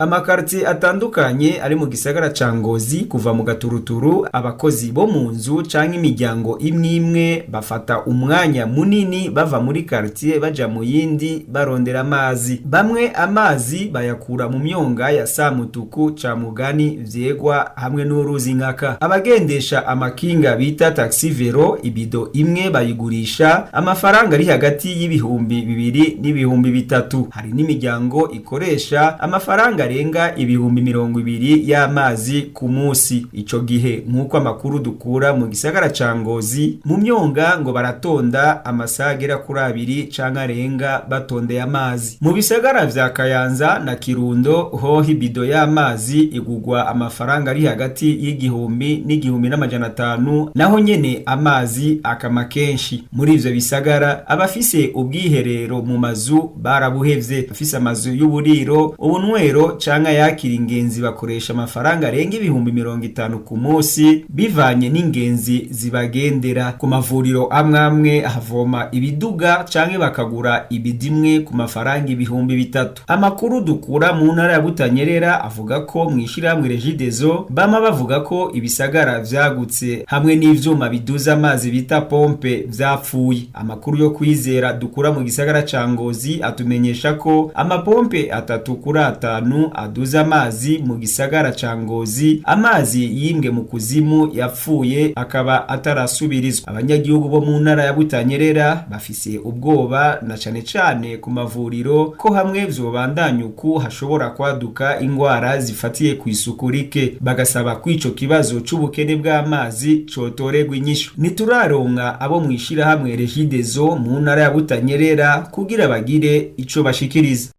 Amakartie atandukanye ari mu gisagara ca Ngozi, kuva mu Gaturuturu, abakozi bo mu nzu canke imiryango imwe imwe bafata umwanya munini bava muri quartier baja mu yindi barondera amazi. Bamwe amazi bayakura mu myonga ya Samutuku, Camugani, Vyegwa hamwe n'uruzi Nkaka. Abagendesha amakinga bita taxi vélo, ibido imwe bayigurisha amafaranga ari hagati y'2000 n'3000. Hari n'imiryango ikoresha amafaranga arenga 20.000 y'amazi ku munsi. Ico gihe, nk'uko amakuru dukura mu gisagara ca Ngozi, mu myonga ngo baratonda amasaha agera kuri 2 canke arenga batondeye amazi. Mu bisagara vya Kayanza na Kirundo hoho, ibido y'amazi igugwa amafaranga ari hagati y'1000 n'1500, naho nyene amazi akama kenshi. Muri ivyo bisagara, abafise ubwiherero mu mazu barabuhevye. Abafise amazu y'uburiro, ubunywero canke ayakira ingenzi bakoresha amafaranga arenga 50.000 ku munsi, bivanye n'ingenzi zibagendera. Ku mavuriro amwe amwe havoma ibiduga canke bakagura ibidimwe ku mafaranga 3000. Amakuru dukura mu ntara ya Butanyerera avuga ko mw'ishirahamwe Regideso bama bavuga ko ibisagara vyagutse hamwe n'ivyuma biduza amazi bita pompe vyapfuye. Amakuru yo kwizera dukura mu gisagara ca Ngozi atumenyesha ko amapompe 3 kuri 5 aduza amazi mu gisagara ca Ngozi, amazi yimbwe mu kuzimu, yapfuye akaba atarasubirizwa. Abanyagihugu bo mu ntara ya Butanyerera bafise ubwoba na cane cane ku mavuriro, ko hamwe vyobandanya uku hashobora kwaduka ingwara zifatiye ku isuku rike, bagasaba ko ico kibazo c'ubukene bw'amazi cotorerwa inyishu. Ntituraronka abo mw'ishirahamwe Regideso mu ntara ya Butanyerera kugira bagire ico bashikiriza.